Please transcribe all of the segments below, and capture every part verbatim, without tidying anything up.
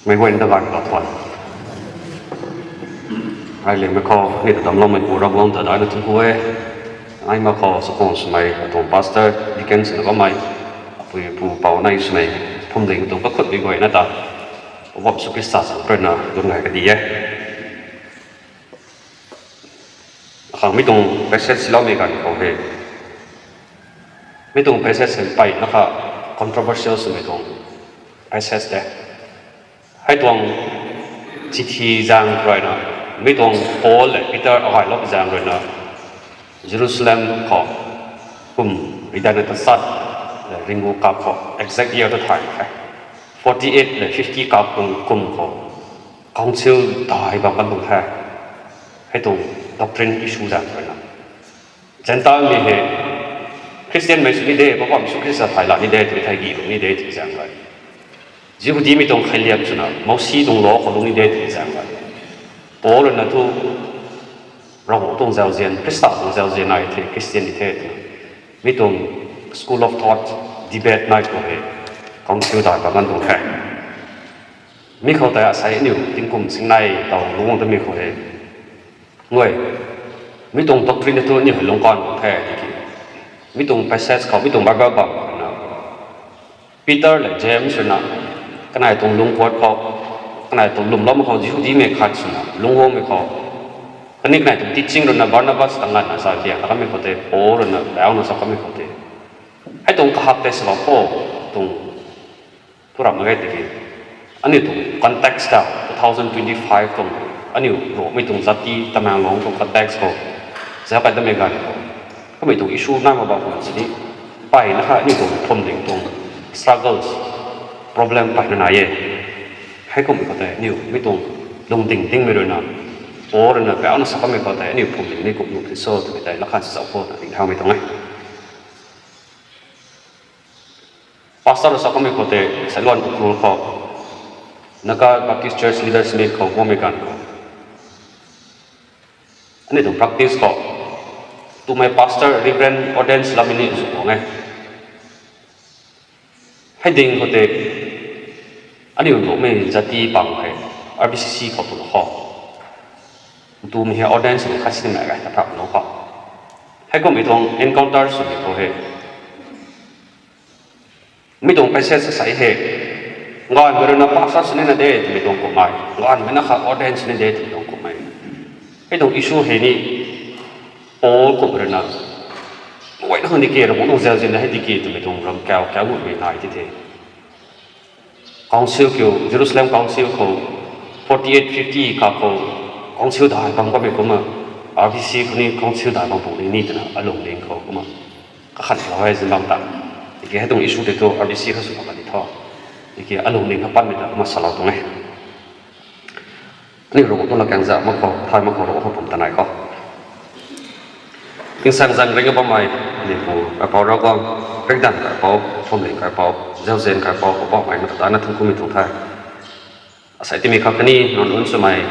Meic guayna ta ganv khou thuan. Ai le mei khou ni ta damcloumeipu Ravguangc ta daihna thunc ku e. Ai ma khou chakhwang swmei atuang pastor, deacon swna bammei, apui pu pou nei swmei, phuamling tuang kakhutmei guayna ta, Poubauhmei Jisu Khrista zanc ruina lung gay kadi e. Akhang mi tuang passage siloumei ganv khou he, mi tuang passage hei mpeyna kha controversial swmei tuang passage de. Hei tuang chithi zaeng ruina, mi tuang Paul le Peter agayloupui zaeng ruina, Jerusalem khou kum ridan na ta sat le ringu kap khou exact year ta thay mak khe. Forty eight le fifty kap tuang kum khou council dai bam kan tuang the. Hei tuang doctrine issue zaeng ruina, Gentile mei hei Christian mei sw ni de, Poubauhmei Jisu Khrista thay la ni de, tw thei gi lung ni de tw zaeng rui, Jihudimei tuang khailiak swna Mosi tuang law khou lung ni de tw zaeng rui, Paul ruina thu Ravguangc tuang zauzian, Khrista tuang zauzian nai the, Christian ni the twna, mi tuang school of thought, debate nai khou hei council dai bam kan tuang the. Mi khou tei asei aniu tingkum singnei taw lungc tamei khou hei, nguay, mi tuang doctrine thu aniu hei lungc kan tuang the tiki, mi tuang passage khou, mi tuang Bible bam khou na, Peter le James ruina, kanei tuang lungpuat khou, kanei tuang lwmloumei khou Jihudimei khat swna lungc guangmei khou, khatni kanei tuang teaching ruina Barnabas ta nganvna sa liang ta kamei khou tei, Paul ruina bauna sa kamei khou tei, hei tuang kahak tei salou khou tuang thu ramh mak ge tiki, aniu tuang context ta, two thousand twenty-five tuang, aniu Rongmei tuang zati, Tamenglong tuang context khou, zauc kai damei ganv khou, kamei tuang issue nai mak bam khwan sini, mpeyna kha aniu tuang phuamling tuang struggles, problem mpeyna nai e. Heikumhmei khou tei aniu mi tuang lungding dingmei ruina, Paul ruina bauna sa kamei khou tei aniu phuamling ni kum nuh the so twmei tei lakhan si zauc khou na dingthaumei tuang e. Pastor rui sa kamei khou tei, Sailuan Ukhrul khou, Naga Baptist Church Leaders Meet khou guangmei ganv khou, aniu tuang practice khou, twmei pastor, reverend, ordained lamei ni zu guang e. Hei ding khou tei, aniu Rongmei zati pang hei, R B C C khou tu khou, twmei hei ordained swmei khat sinimei gay ta phrapmei lou khou, heikumhmei tuang encounter swmei khou hei, mi tuang passage asei hei, nganvmei ruina pastor sw nina de twmei tuang kummei, nganvmei na kha ordained sw ni de twmei tuang kummei, hei tuang issue hei ni, Paul kumhmei ruina, guayna khang diki, Ravguangc tuang zauzian na hei diki twmei tuang ram kau kau ngunmei nai ti the. Council kiu, Jerusalem Council khou, forty-eight fifty kha khou, council dai bam kamei kumna, R B C khou ni council dai bam pu ni ni twna alungning khou kumna, kakhan lou e zingbam ta. Tiki hei tuang issue tei thu R B C kha sw bam kani tho, tiki alungning kha panmei ta kumna salou tuang e. Aniu Ravguangc tuang latkaeng zauc mak khou, thay mak khou, Ravguangc khou pum tanei khou, tingsaengzaeng ringc bammei, aniu Pu kaipouc Ravguangc, kaidang kaipouc, phuamling kaipouc, zauzian kaipouc, Poubauhmei, nang ta daihna thunc kumei tuang the. Asei timei khang khatni nunc nunc swmei,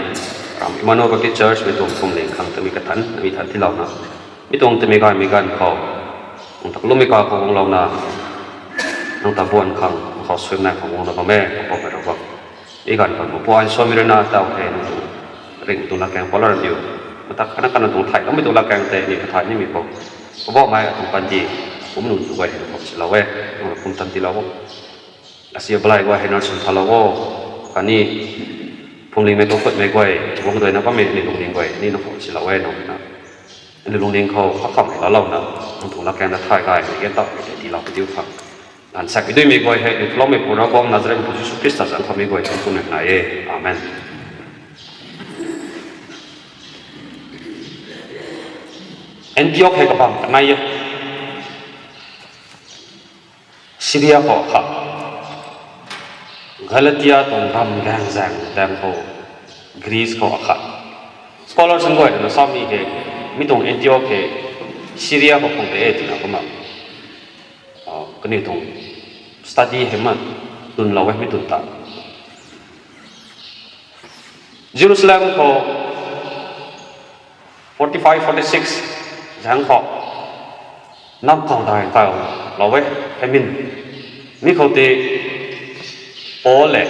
ram Emmanuel Baptist Church mei tuang phuamling khang tamei kathanc, mi thanc tiilouna, mi tuang tamei gaymei ganv khou, nang ta kalwmmei kakhou guanglouna, nang ta buan khang, nang khou suimnai khang guangna bam e, Poubauhmei Ravguangc. Mi ganv khou Pu Ansuamei ruina taw hei nang tuang ringh tuang latkaeng patlou ra diu. Matak khatna khatna tuang thayloumei tuang latkaeng tei ni kathay nimei khou, Poubauhmei, atuang panty, pumc nunc tu guay hei nang khou silou e, nang pumtan tiilou o. Asi balay guay hei nang swn thalou o. Khatni phuamlingmei kakhutmei guay, guang duina bammei ni lungning guay ni nang khou silou e, nang na. Aniu lungning khou kakhamhmei laalouna, nang tuang latkaeng ta thay gaymei gan tawmei tei tiilou pui diu khang, nang sakmei duimei guay hei, aniu thuloumeipu Ravguangc Nazareth pu Jisu Khrista zanc khou mi guay thangc kumei nai e. Amen. Antioch hei kabam kanei e. Syria khou akhat, Galatia tuang ram gaeng zaeng daeng khou, Greece khou akhat. Scholars nunc guay rui na samei hei, mi tuang Antioch hei Syria khou phung de e twna kumna, kaniw tuang study hei man tunlou e, mi twn ta. Jerusalem khou forty-five, forty-six zaeng khou, nam khou dai kailou e, famine. Mi khou tei Paul le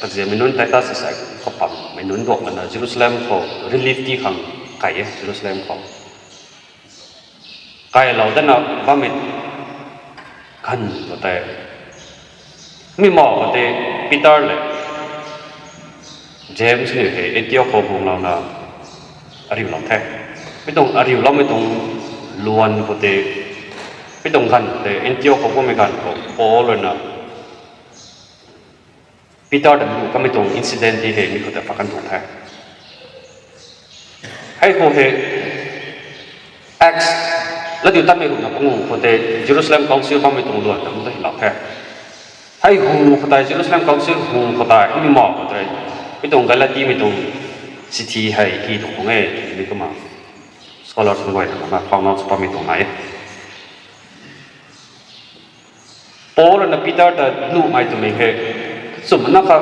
Kaziammei nunc Titus sa kapam mei nunc duak lana Jerusalem khou relief ti khang kai e, Jerusalem khou. Kailou dana bammei ganv khou tei, mi ma khou tei Peter le James ni hei Antioch khou guanglouna ariulou the. Mi tuang ariuloumei tuang luan khou tei, mi tuang ganv khou tei Antioch khou guangmei ganv khou Paul ruina Peter ta lu kamei tuang incident ti hei mi khou tei pakan tuang the. Hei khou hei Acts, latdiutatmei ruhna pangu khou tei Jerusalem Council bammei tuang luan ta mu ta hylou the. Hei hu khou tei Jerusalem Council hu khou tei mi ma khou tei mi tuang Galatimei tuang chithi hei hi tuang khang e mi kumna scholar tuang guay na kumna found out sw bammei tuang nai e. Paul ruina Peter ta lumei twmei hei, chumna kha,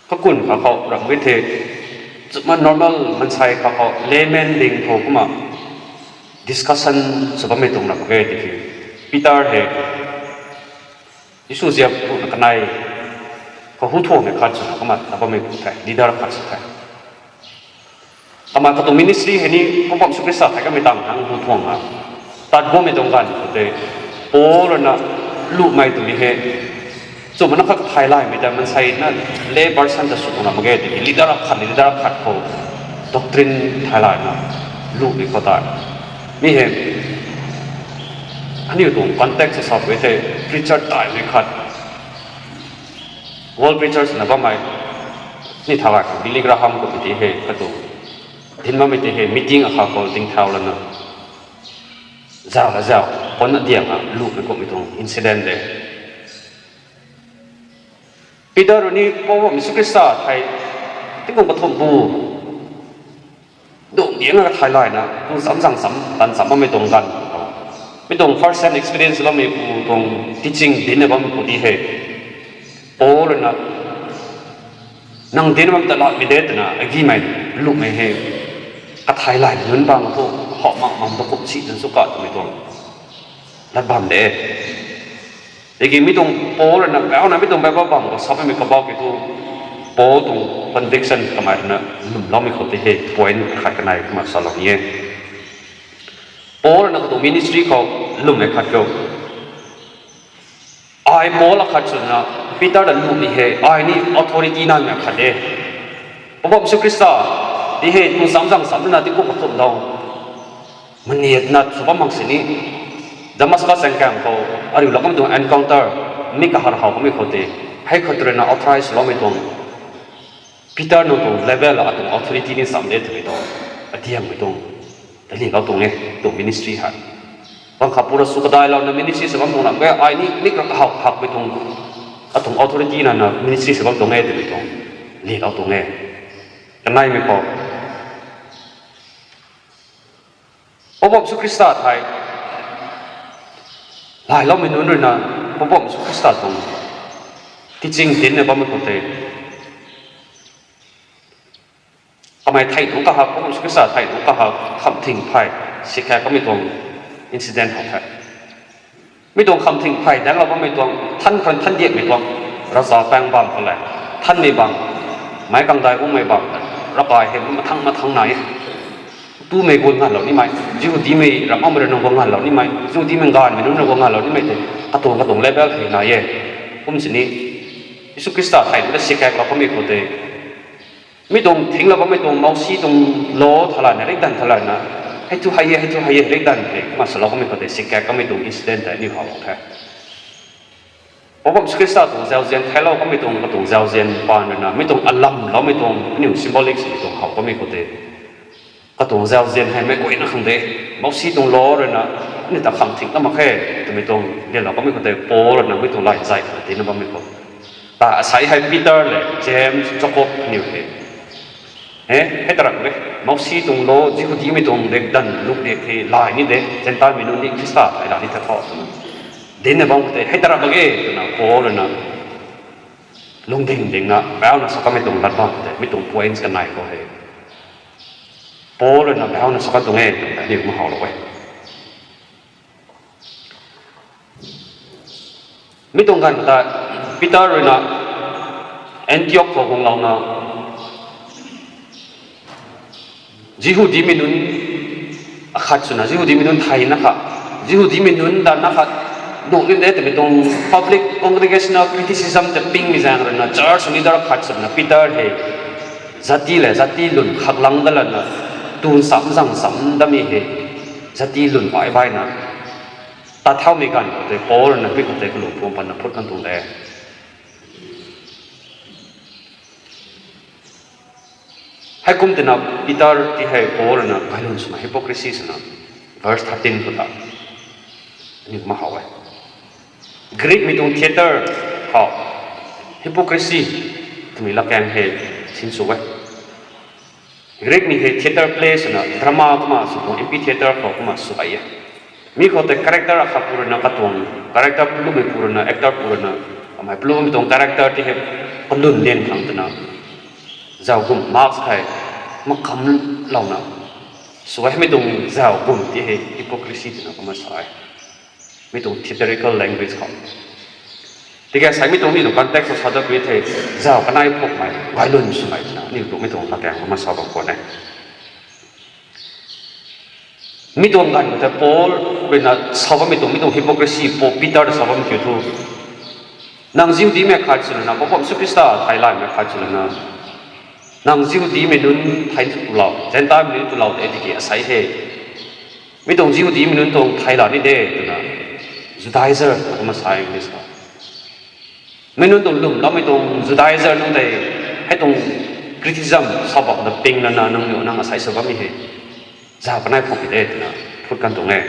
kakun kha khou ram e the, chumna normal mansei kha khou layman ding khou kumna discussion sw bammei tuang ram e tiki, Peter hei Jisu ziap puna kanei khou hu thuangmei khat swna kumna ta bammei pu the, leader khat sw the. Kamei katuang ministry hei ni Poubauhmei Jisu Khrista thei kamei tang hang hu thuangna tat guangmei tuang ganv khou tei, Paul ruina lumei twmei hei, chumna kha thay laymei ta mansei na lay person ta sw tuang ram e tiki, leader khat, leader khat khou doctrine thay layna lumei khou tei, mi hei aniu tuang context sa pui the, preacher taimei khat, world preachers na bammei ni thalai khou Billy Graham khou ti hei katuang dinc bammei ti hei meeting akhat khou ding thau lana zau la zau, ponna diang a lumei kummei tuang incident de. Peter rui ni Poubauhmei Jisu Khrista thei tingkum kathumh bu dungc diang a thay layna tu cham zang cham tan cham bammei tuang ganv, mi tuang first hand experience bammei pu tuang teaching dincna bammei pu ti hei, Paul ruina nang dinc bam ta latmei de twna agimei lumei hei, kathai laymei nunc bang thu hou mak mam ta kum si tan sw ka twmei tuang lat bam de. Tiki mi tuang Paul ruina bauna mi tuang Bible bam khou sa bammei kabau ki thu, Paul tuang conviction kamei ruina lwmloumei khou ti hei point khat kanei kumna salou ni e. Paul ruina katuang ministry khou lwmmei khat khou, ai Paul akhat swna Peter ta lumei hei ai ni authority naimei khat de. Poubauhmei Jisu Khrista ti hei tu cham zang cham lana tingkum kathumh dau maniatna sw bam mak sini, Damascus chaengkam khou ariulou kamei tuang encounter, mi kahar how kamei khou tei, hei khou ruina authorize swloumei tuang Peter nunc tuang level atuang authority ni cham de twmei tuang, adiangmei tuang, talilou tuang e, tuang ministry hei. Bang kha pura sw kadailouna ministry sw bam tuang lam e, ai ni mik rap how hakmei tuang, atuang authority nana ministry sw bam tuang e twmei tuang, lilou tuang e. Kaneimei khou, Poubauhmei Jisu Khrista thei lailoumei nunc ruina Poubauhmei Jisu Khrista tuang teaching dincna bammei khou tei, kamei thei nunc kahak, Poubauhmei Jisu Khrista thei nunc kahak khamthing phey sikak kamei tuang incident how the. Mi tuang khamthing phey daenglou bammei tuang, than khou than diakmei tuang, ravza paeng bam khou le, thanmei bam, meic kangdai guangmei bam, ravkai hei mathang mathang nai e. Tumei guang nganvlou nimei, Jihudimei ramhmei rui na guang nganvlou nimei, Jihudimei gaanvmei nunc rui guang nganvlou nimei tei, katuang katuang level hei nai e. Kum sini, Jisu Khrista thei nunc ta sikaklou kamei khou tei, mi tuang thinglou bammei tuang Mousi tuang law thalayna, riakdanv thalayna, hei thu hei e, hei thu hei e, riakdanv hei kumna salou kamei khou tei sikak kamei tuang incident tei aniu how the. Poubauhmei Jisu Khrista tuang zauzian theilou kamei tuang, katuang zauzian paan ruina mi tuang alamloumei tuang, aniu symbolic swmei tuang how kamei khou tei, katuang zauzian hei meic guayna khang de, Mousi tuang law ruina aniu ta khamthing na mak khe twmei tuang lilou kamei khou tei, Paul ruina mi tuang lay zay khat tina bammei khou, ta asei hei Peter le James, Jakob aniu hei, e, hei ta ram e, Mousi tuang law, Jihudimei tuang riakdanv luk riak hei lay ni de, Zentelmei nunc ni Khrista thei la ni ta thu twna dincna bam khou tei, hei ta ram mak e twna Paul ruina lungding dingna bauna sa kamei tuang lat bam khou tei, mi tuang points kanei khou hei Paul ruina bauna sa kan tuang e twna aniu kumna howlou e. Mi tuang ganv khou tei Peter ruina Antiok khou guanglouna, Jihudimei nunc akhat swna, Jihudimei nunc thei na kha, Jihudimei nunc da na kha, nuh ni de twmei tuang public congregational criticism ta pingmei zaeng ruina church leader khat swna Peter hei, zati le zati lun khaklang da lana, tun sam zang sam damei hei, zati lun bai baina, tat thaumei ganv khou tei Paul ruina mi khou tei kalung pum patna phut kan tuang de. Heikum twna Peter ti hei Paul ruina gailun swna hypocrisy swna verse thirteen khou ta aniu kumna how e. Greekmei tuang theatre khou hypocrisy twmei latkaeng hei sinsw e. Greekmei hei theatre play swna drama kumna sw tuang, amphitheatre khou kumna sw e. Mi khou tei character akhat pu ruina katuang, character plummei pu ruina, actor pu ruina, kamei plummei tuang character ti hei kalun lian khang twna, zauc gum mask hei makam louna sw e. Mi tuang zauc gum ti hei hypocrisy twna kumna sa e. Mi tuang theatrical language khou. Tiki sai mi tuang ni tuang context khou sa dat pui thei, zauc kanei phukmei, gailun swmei twna aniu tuang mi tuang latkaeng kumna sa bam khwan e. Mi tuang ganv khou tei Paul ruina sa bammei tuang, mi tuang hypocrisy, Paul, Peter ta sa bammei kiu thu, nang Jihudimei khat swna, Poubauhmei Jisu Khrista theilayna khat swna, nang Jihudimei nunc thei twlou, Zentelmei nunc twlou de tiki asei hei, mi tuang Jihudimei nunc tuang theilayna ni de twna, Judaizer twna kumna sa e English khou. Mi nunc tuang lwmloumei tuang Judaizer nunc tei, hei tuang criticism sa bam ta ping lana nangniw nang asei sw bammei hei, zauc kanei phukmei de twna phut kan tuang e.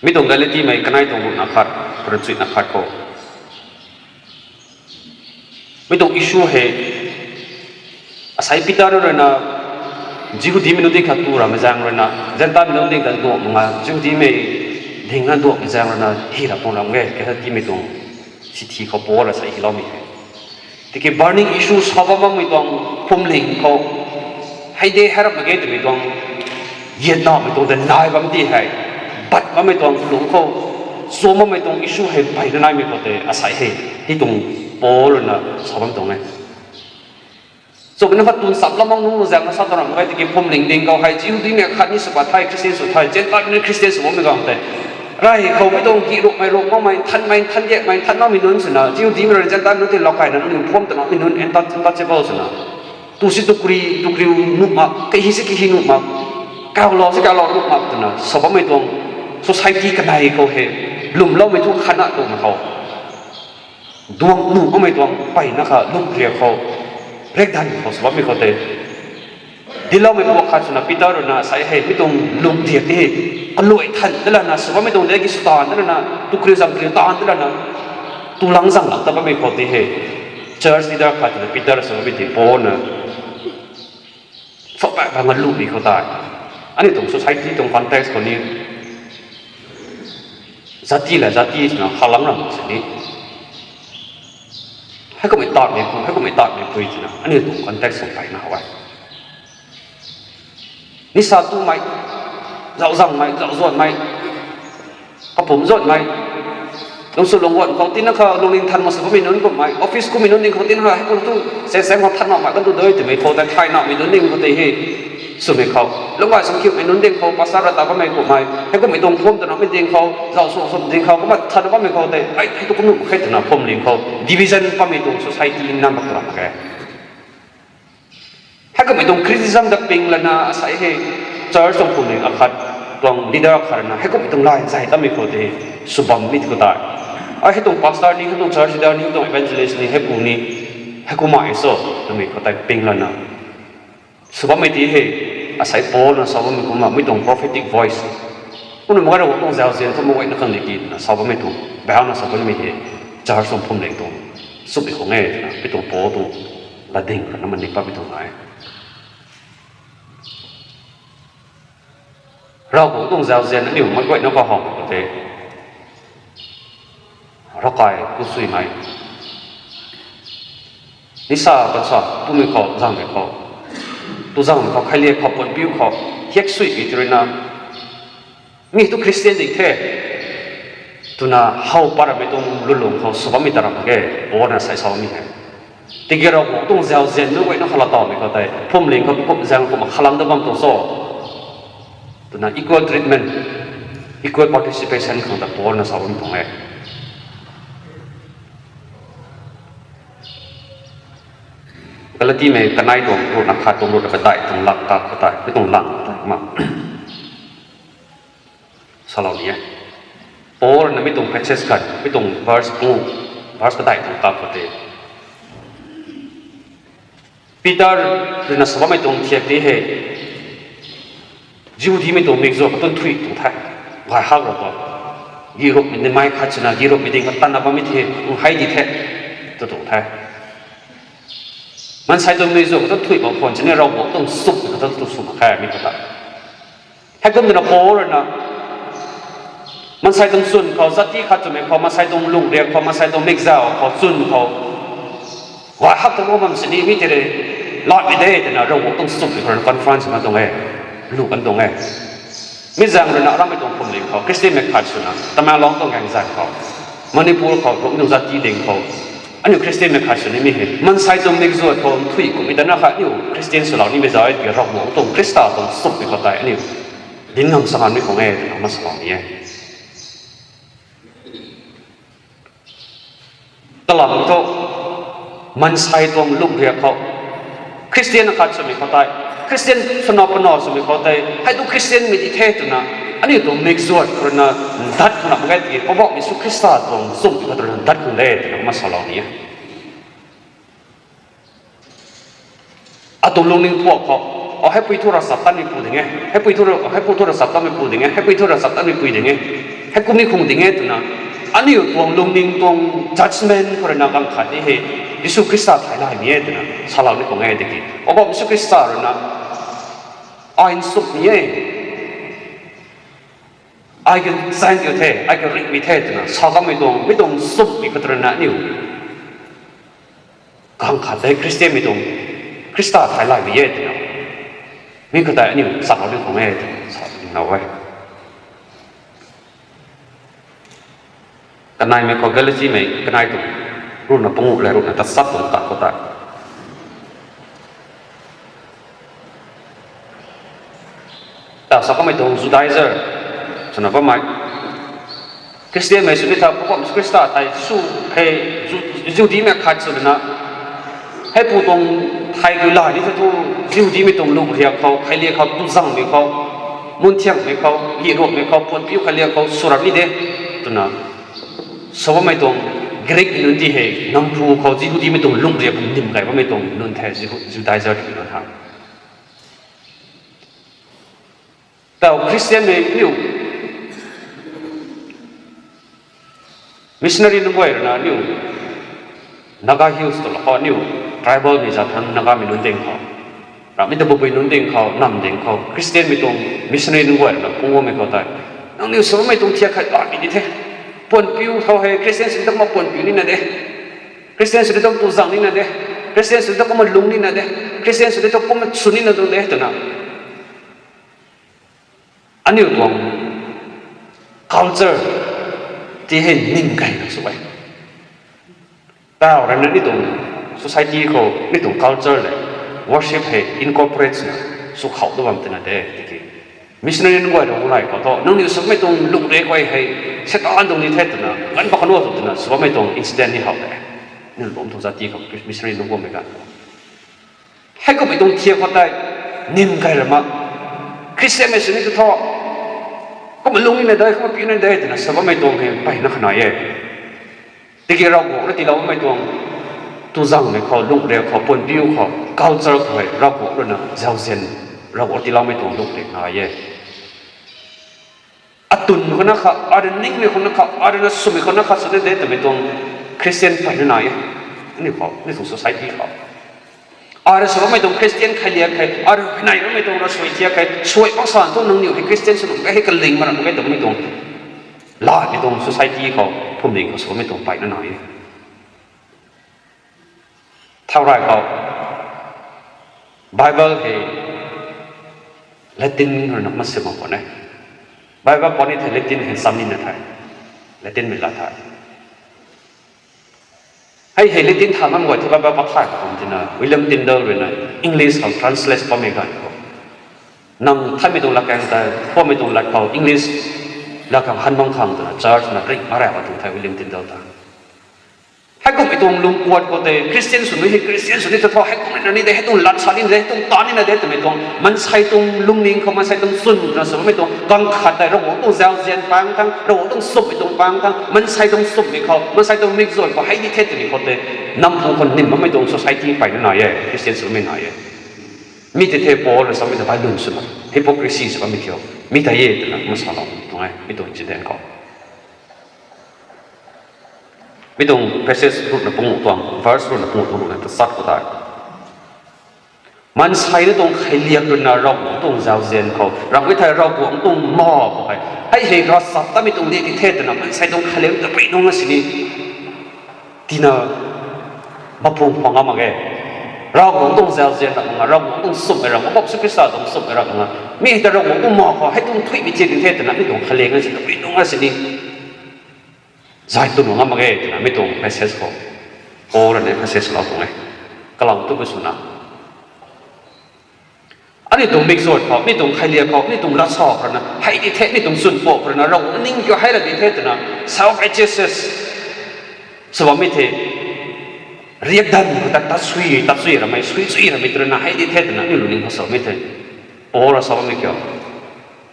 Mi tuang Galatimei kanei tuang ruhna khat, ruhna chuihna khat khou, mi tuang issue hei, asei Peter ruina, Jihudimei nunc ding khat tu ramei zaeng ruina, Zentelmei nunc ding ta duak mak nga, Jihudimei ding na duakmei zaeng ruina hi ra tuang ram e, Galatimei tuang chithi khou Paul asei hyloumei e. Tiki burning issue sa bam bammei tuang phuamling khou, hei de hei rap mak ge twmei tuang, yiatnamei tuang tei nai bam ti hei, bat bammei tuang lungc khou, chuam bammei tuang issue hei mpeyna naimei khou tei asei hei, hei tuang Paul ruina sa bam tuang e. Chumna kha tun sap lam mak nunc zaeng na sa ta ram mak ge tiki phuamling ding khou hei, Jihudimei khat ni sw pat thei, Christian sw thei, Zentelmei nunc Christian sw bammei ganv tei, rey khou mi tuang gih ruhmei ruh makmei, nthanmei nthan diakmei nthan makmei nunc swna, Jihudimei rui Zentelmei nunc tei lou kayna nunc phuam twna mi nunc untouch-, untouchable swna, tu si tu kri, tu kriu nuh mak, kahi si kahi nuh mak, kaulou si kaulou nuh mak twna sa bammei tuang society kanei khou hei, lwmloumei thu khatna tuang khou, duang nuh makmei tuang mpeyna kha lungriak khou, riakdanv khou sw bammei khou tei, dincloumei pu khat swna Peter ruina asei hei mi tuang lungriak ti hei, kaluai than da lana sw bammei tuang de ki sw taanv da lana, tu kriu zang kriu taanv da lana, tu lang zang lak ta bammei khou ti hei, church leader khat twna Peter sw bammei ti Paul na sa pat bang a lungmei khou tei, aniu tuang society tuang context khou ni, zati la zati swna khalang ram sini, heikummei tatmei pu, heikummei tatmei pui twna aniu tuang context khou mpeyna how e. Nisa tumei, zauc zangmei, zauc zuanmei, kapumc zuanmei, lungsu lungguan khou tina kha lungning than mak sw bammei nunc kummei, office kummei nunc ding khou tina kha heikum thu, sensaeng khou than makmei kan tu dui twmei khou tei, thaynamei nunc ding khou tei hei, swmei khou lungc gay sw khiumei nunc ding khou, pastor ra ta bammei kummei, heikummei tuang phuam twna mei ding khou, zauc sw sw ding khou kumna than bammei khou tei, ai hei tu kumna mak khe twna phuamling khou division pammei tuang society nam bak ram mak khe. Heikummei tuang criticism dat ping lana asei hei, church tuang phuamling akhat, tuang leader akhat rana heikummei tuang lay zay tamei khou tei, sw bammei khou tei, ai hei tuang pastor ni, hei tuang church leader ni, hei tuang evangelist ni, heipu ni, heikumna e so twmei khou tei ping lana sw bammei ti hei, asei Paul na sa bammei kumna mi tuang prophetic voice, kumna mak gay Ravguangc tuang zauzian thu mak guayna khang di ki twna sa bammei tuang, bauna sa bammei hei, church tuang phuamling tuang, sumei khou nge twna mi tuang Paul tuang latding khou na maning patmei tuang nai. Ravguangc tuang zauzian aniu mak guayna khou how khou tei, ravkai tu suimei, nisa kan sa twmei khou, zangmei khou, tu zangmei khou, khailiak khou, puanpiu khou, hiak suimei tw ruina, mi tu Christian ding the, Twna how pat ramei tuang lulung khou sw bammei ta ram mak ge, Paul na sai sa bammei hei. Tiki Ravguangc tuang zauzian nu guayna khou laa tawmei khou tei, phuamling khou kum zaeng kum khalam dat bam tuang cho. Twna equal treatment, equal participation khang ta Paul na sa bam tuang e. Galatimei kanei tuang ruhna khat tuang ruhna kadai tuang lang ta khou tei, mi tuang lang ta ma salou ni e. Paul na mi tuang passage khat, mi tuang verse pu, verse kadai tuang ta khou tei, Peter rui na sa bammei tuang thiak tei hei, Jihudimei tuang mikzuat khou tun thuy tuang the. Gay hak ra tuang. Giruhmei ni mei khat swna giruhmei ding kha tanna bammei the, hei di the, tw tuang the. Maansei tuang mikzuat khou tun thuy bam khwan sini Ravguangc tuang sumh khou tun tu sw mak khe mi khou ta. Heikum twna Paul rui na maansei tuang chwn khou, zati khat twmei khou, maansei tuang lungriak khou, maansei tuang mikzau khou, chwn khou gay hak tuang bam sini mi tei rui latmei de twna Ravguangc tuang sumh khou rui na conference na tuang e, lu kan tuang e. Mi zaeng rui na aramei tuang phuamling khou Christianmei khat swna Tamenglong tuang gaengzan khou, Manipur khou, Rongmei tuang zati ding khou, aniu Christianmei khat sw nimei hei maansei tuang mikzuat khou nthuih kummei tana kha aniu Christian swlou nimei zauc e, tiki Ravguangc tuang Khrista tuang sumhmei khou tei aniu dinc ngam sa ngam ni khang e twna ma salou ni e. Kalam thu, maansei tuang lungriak khou Christian khat swmei khou tei, Christian swna pano swmei khou tei, hei tu Christianmei di the twna aniu tuang mikzuat khou rui na ndat khang na mak ge, tiki Poubauhmei Jisu Khrista tuang sumhmei khou rui na ndat khang de twna ma salou ni e. Atuang lungning thuak khou, o, heipui thu ravchaptatmei pu ding e, heipui thu ra-, heipui thu ravchaptatmei pu ding e, heipui thu ravchaptatmei pui ding e, heikum ni khang ding e twna aniu tuang lungning tuang judgment khou rui na ganv khat ni hei Jisu Khrista thay laymei e twna salou ni khang e, tiki Poubauhmei Jisu Khrista rui na, ai nsumhmei e, ai kan zaeng kiu the, ai kan ringhmei the twna sa kanmei tuang, mi tuang sumhmei khou rui na aniu ganv khat tei Christianmei tuang Khrista thay laymei e twna mi khou tei aniu salou ni khang e twna sa ni now e. Kaneimei khou Galatimei kanei tuang ruhna panguh le ruhna tachat tuang ta khou tei, ta sa kamei tuang Judaizer swna bammei, Christianmei sw ni tha, Poubauhmei Jisu Khrista tei sw hei, Ju-, Jihudimei khat sw rui na, heipu tuang thay kiu la ni the thu, Jihudimei tuang lungriak khou, kheiliak khou, tuzangmei khou, munthiangmei khou, giruhmei khou, puanpiu kheiliak khou sw ram ni de twna sa bammei tuang Greek nunc ti hei, nang pu khou Jihudimei tuang lungriak khou nim key bammei tuang nunc the, Jihu-, Judaizer twmei nunc ha. Tau Christianmei niu, missionary nunc guay rui na niu, Naga Hills tu la khou niu, tribalmei zat thangc Nagamei nunc ding khou, ramhmei tabui nunc ding khou, nam ding khou, Christianmei tuang missionary nunc guay rui na phungc guangmei khou tei, nangniw sw bammei tuang thiak khat latmei ni the. Puanpiu khou hei Christian sw ni ta kumna puanpiu nina de, Christian sw ni ta kumna tuzang nina de, Christian sw ni ta kumna lung nina de, Christian sw ni ta kumna sw nina tuang de twna aniu tuang culture ti hei ning key na sw e. Tau rui na ni tuang society khou ni tuang culture le worship hei incorporate swna sw khou tu bam tina de tiki, missionary nunc guay rui nai khou thu nangniw sw bammei tuang lungriak guay hei Seitaan tuang ni the twna ganv pat khou nu tu twna sw bammei tuang incident ni how de. Ni bam tuang zat ti khou missionary nunc guangmei ganv khou, heikummei tuang thiak khou tei nim key ra ma, Christianmei sw ni tu thu, kumna lung nina de, kumna piu nina de twna sw bammei tuang hei mpeyna kha nai e. Tiki Ravguangc rui tiilou bammei tuang tuzangmei khou, lungriak khou, puanpiu khou, culture khou hei Ravguangc rui na zauzian, Ravguangc rui tiiloumei tuang lungriak nai e. Atun khou na kha, arui ningmei khou na kha, arui na swmei khou na kha sw de de twmei tuang Christian mpeyna nai e. Aniu khou, aniu tuang society khou, arui sw bammei tuang Christian kheiliak hei, arui nai bammei tuang ravsuai thiak hei, suai mak san thu nangniw hei Christian sw nuh ge, hei kaling ma ram ge twmei tuang, latmei tuang society khou, phuamling khou sw bammei tuang mpeyna nai e. Thau rui khou, Bible hei Latin rui na kumna sim mak khwan e. Bible puni thei Latin hei cham nina the. Latinmei lat tha. Hei hei Latin tha ngam guay thu Bible pathay khou tina William Tyndale ruina English khou translate bammei ganv khou, nang thaymei tuang latkaeng tei, phuammei tuang lat khou English latkaeng han bam khang twna church na rik marai a tuang the William Tyndale ta. Heikummei tuang lungpuat khou tei Christian sw ni hei Christian sw ni ta thu, heikummei na ni de, hei tuang lat sa ni de, hei tuang ta ni na de twmei tuang maansei tuang lungning khou, maansei tuang chwn twna sw bammei tuang ganv khat tei Ravguangc tuang zauzian pang thang, Ravguangc tuang sumhmei tuang pang thang, maansei tuang sumhmei khou, maansei tuang mikzay khou hei di the twmei khou tei, nam phu khou nim bammei tuang society peyna nai e, Christian sw bammei nai e. Mi tei the Paul rui samei ta bai lun swna hypocrisy sw bammei kiu. Mi tei e twna kumna salou tuang e, mi tuang incident khou. Mi tuang passage ruhna panguh tuang, verse ruhna panguh tuang ruhna ta sat khou tei, maansei na tuang kheiliak ruina Ravguangc tuang zauzian khou, ramh e thei Ravguangc tuang ma khou hei, hei hei ravchaptatmei tuang di ti the twna maansei tuang kheiliak ta pui nung a sini tina mapung pang a mak e. Ravguangc tuang zauzian ram nga, Ravguangc tuang sumhmei ram, Poubauhmei Jisu Khrista tuang sumhmei ram nga, mi hei ta Ravguangc tuang ma khou hei tuang thuimei ti ti the twna mi tuang kheiliak na sini pui nung a sini zay tun ngam mak e twna mi tuang passage khou, Paul rui ni passage lou tuang e. Kalam tu pu swna, aniu tuang mikzay khou, aniu tuang kheiliak khou, aniu tuang lat sa khou rui na hei di the, aniu tuang chwn pw khou rui na Ravguangc ning kiu hei ra di the twna self righteousness sw bammei the. Riakdanv khou ta, ta sui, ta sui ramei, sui sui ramei tu rui na hei di the twna aniu lungning khou sw bammei the. Paul rui sa bammei kiu,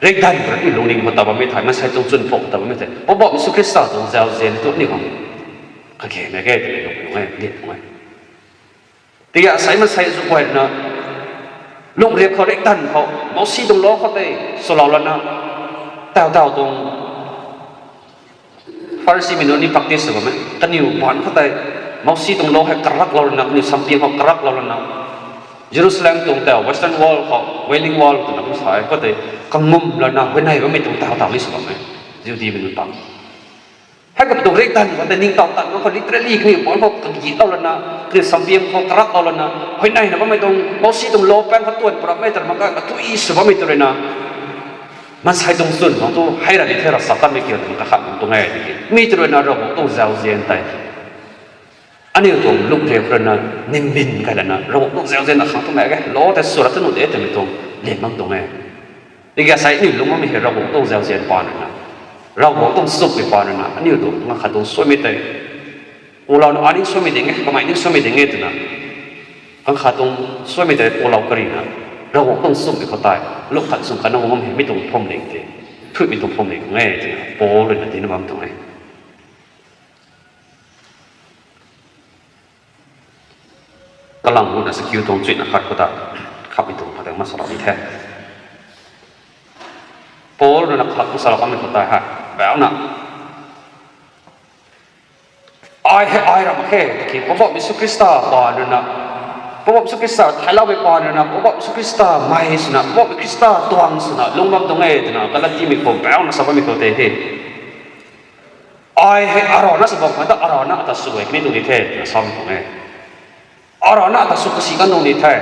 riakdanv khou aniu lungning khou ta bammei thei, maansei tuang chwn pw khou ta bammei thei, Poubauhmei Jisu Khrista tuang zauzian tu aniu khang kage na ge twmei lungning e, lian tuang e. Tiki asei maansei zu guay rui na lungriak khou, riakdanv khou, Mousi tuang law khou tei swlou lana, taw taw tuang Pharisimei nunc ni practice sw bammei kaniw baanc khou tei, Mousi tuang law hei karaklou lana, kaniw sampiang khou karaklou lana, Jerusalem tuang taw Western Wall khou, Wailing Wall twna kum sa e, khou tei kangum lana huayney bammei tuang taw taw ni sw bammei, Jihudimei nunc tang. Heikum tuang riakdanv khou tei ningtow tanv khou literally kaniw baanc khou kagitlou lana, kaniw sampiang khou karaklou lana, huayneyna bammei tuang Mousi tuang law paeng khou tuan pramei twna mak ka, katui sw bammei tu rui na, maansei tuang chwn khang tu hei ra di the, ravchaptatmei kiu twna kakhat nunc tuang e tiki. Mi tu rui na Ravguangc tuang zauzian tei aniu tuang lungriak khou rui na nimbin kai lana, Ravguangc tuang zauzian na khang tumei ge, law tei sw ra tu nuh de twmei tuang lian bam tuang e. Tiki asei aniu lung bammei hei Ravguangc tuang zauzian paan rui na, Ravguangc tuang chumhmei paan rui na, aniu tuang ganv khat tuang suaimei tei, pulou na, ai ning suaimei ding e, kamei ning suaimei ding e twna, ganv khat tuang suaimei tei pulou karina, Ravguangc tuang chumhmei khou tei lung khat sung khat na guang bammei hei mi tuang phuamling tei, thuimei tuang phuamling tuang e twna Paul rui na tina bam tuang e. Kalang gutna sa kiu tuang chuina khat khou ta, khatmei tuang khat ta masalou ni the. Paul rui na khat masalou kamei khou tei hei, bauna, ai hei ai ra mak khe tiki, Poubauhmei Jisu Khrista paan rui na, Poubauhmei Jisu Khrista theiloumei paan rui na, Poubauhmei Jisu Khrista mei swna, Poubauhmei Khrista tuang swna lung bam tuang e twna Galatimei khou bauna sa bammei khou tei he, ai hei arana sw bam khang ta arana ata sw e kani tuang di the twna sa bam tuang e. Arana ata sw kasi kan tuang di the.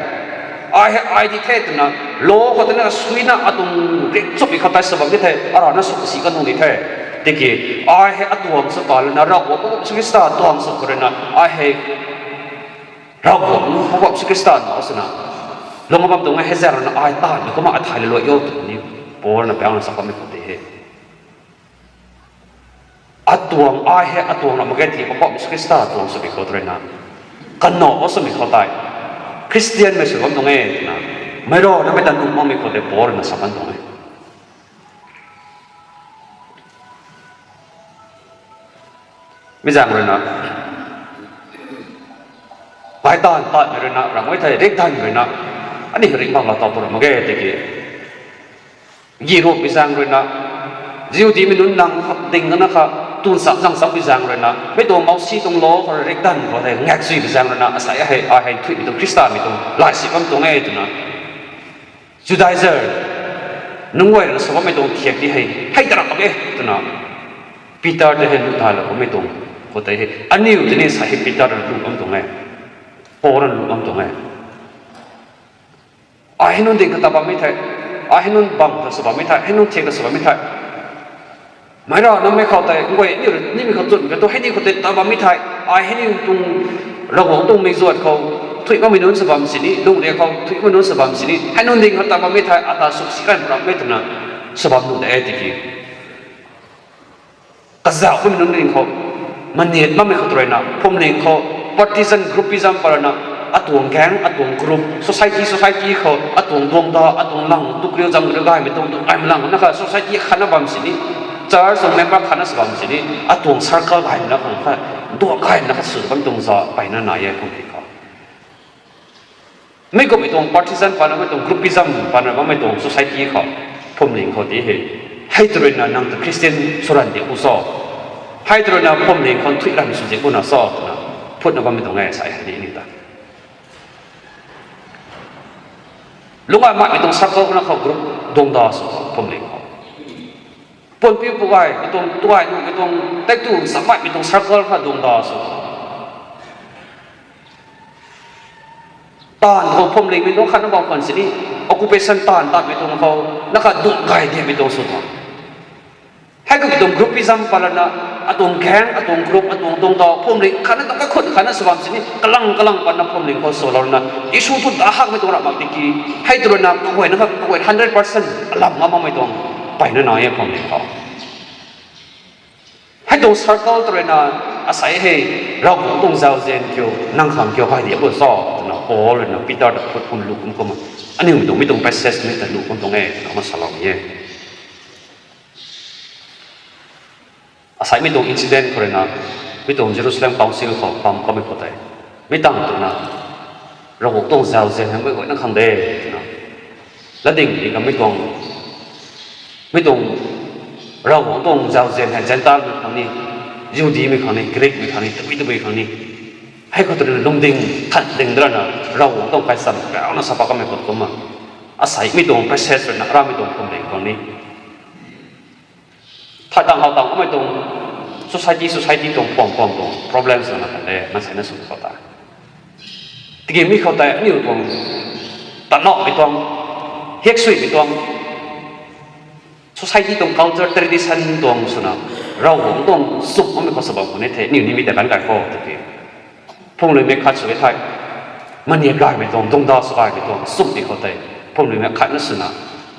Ai hei ai di the twna, law khou tei na suina atuang rik chumhmei khou tei sw bam di the, arana sw kasi kan tuang di the. Tiki, ai hei atuang sw paan rui na, Ravguangc Poubauhmei Jisu Khrista tuang sw khou rui na, ai hei Ravguangc Poubauhmei Jisu Khrista na swna lung bam tuang e, hei zaeng rui na ai taanvmei kumna ai thay lou o twmei ni Paul na bauna sa bammei khou tei he. Atuang, ai hei atuang ra mak ge tiki, Poubauhmei Jisu Khrista tuang swmei khou rui na, kanac o swmei khou tei, Khristianmei sw bam tuang e twna, meic rana mei ta nuh makmei khou tei Paul rui na sa kan tuang e. Mi zaeng rui na, bai taanv tatmei rui na, ramh e thei riakdanv rui na, aniu ringh bam la taw tu ra mak ge tiki, gi ruhmei zaeng rui na, Jihudimei nunc nang ding na kha, tun cham zang chammei zaeng rui na, mei tuang Mousi tuang law khou riakdanv khou tei ngak suimei zaeng rui na, asei hei ai hei thuimei tuang Khristamei tuang laysi bam tuang e twna, Judaizer nunc guay rui na sa bammei tuang thiak ti hei, hei ta ra mak e twna, Peter tei hei nuh talou bammei tuang khou tei hei, aniu tei ni sa hei Peter rui na nuh bam tuang e, Paul rui na nuh bam tuang e. Ai hei nunc ding kata bammei thei, ai hei nunc bam ta sw bammei thei, hei nunc thiak ta sw bammei thei, Meic ra namei khou tei guay ni nimei khou chwn ka tu hei ni khou tei ta bammei thei, ai hei ni tuang Ravguangc tuang mei zuat khou thuy makmei nunc sw bam sini, lungria khou thuy makmei nunc sw bam sini, hei nunc ding khou ta bammei thei ata suk si kan pramei twna sw bam nu de tiki kazauh kummei nunc ding khou, maniat makmei khou tw ruina phuamling khou partisan groupism pa ruina atuang gang, atuang group, society, society khou atuang duangda, atuang lang, tukriu zam riu gaymei tuang, tu gaymei lang na kha society khatna bam sini, church tuang member khatna sw bam sini, atuang circle gaymei na khang kha, duak gaymei na kha sw bam tuang za peyna nai e phuamling khou. Mei kummei tuang partisan pana, mei tuang groupism pana bammei tuang society khou, phuamling khou ti hei, hei tw ruina nang ta Christian sw ran di ku so, hei tw ruina phuamling khou thuy ran sw di ku na so twna phutna bammei tuang e sa hei ni ta. Lungc ai makmei tuang circle na khou group duangda sw khou phuamling khou, puanpiu pu gaymei tuang, tu gay nuhmei tuang, tei tu sa makmei tuang circle kha duangda sw khou, taanv khou phuamlingmei tuang khatna bam khwan sini, occupation taanv tatmei tuang khou na kha duk gay diamei tuang sw tuang. Hei kummei tuang groupism pa ruina atuang gang, atuang group, atuang duangda phuamling khatna tuang kakhun khatna sw bam sini, kalang kalang pana phuamling khou swlou ruina issue thu ta hakmei tuang ra mak tiki, hei tw ruina kaguayna kha kaguay hundred percent alam ngam makmei tuang peyna nai e phuamling khou. Hei tuang circle tw ruina asei hei Ravguangc tuang zauzian kiu, nang khang kiu gay di ku so twna Paul ruina Peter ta phut kum lu kum kum, aniu mei tuang, mei tuang passage mei ta lu kum tuang e twna ma salou ni e. Asei mei tuang incident khou ruina, mei tuang Jerusalem Council khou pam kamei khou tei, mei tang twna Ravguangc tuang zauzian hei mei guayna khang de twna latding di kamei tuang, mei tuang Ravguangc tuang zauzian hei Gentile mei khang ni, Jihudimei khang ni, Greekmei khang ni, tabui tabui khang ni, hei khou tw ruina lungding than ding drana Ravguangc tuang kaisam kauna sa pat kamei khou kumna, asei mei tuang passage ruina aramei tuang phuamling khou ni, thay tang how tang kamei tuang society, society tuang puam puam tuang problems na kan de na seina sw khou ta, tiki mi khou tei aniu tuang tanauhmei tuang, hiaksuimei tuang, society tuang culture, tradition tuang swna Ravguangc tuang chumh bammei khou sw bam khou ni the, aniu nimei ta kan kai khou tiki, phuamlingmei khat sw e thei, maniat gaymei tuang, duangda sw gaymei tuang chumhmei khou tei, phuamlingmei khatna swna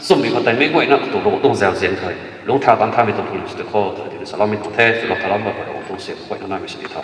chumhmei khou tei mei guayna katuang Ravguangc tuang zauzian khou lungc thau tang thaymei tuang phuamling sw di khou tw tina saloumei tuang the. Swlou thalam ba khou Ravguangc tuang si guayna naimei sini tho.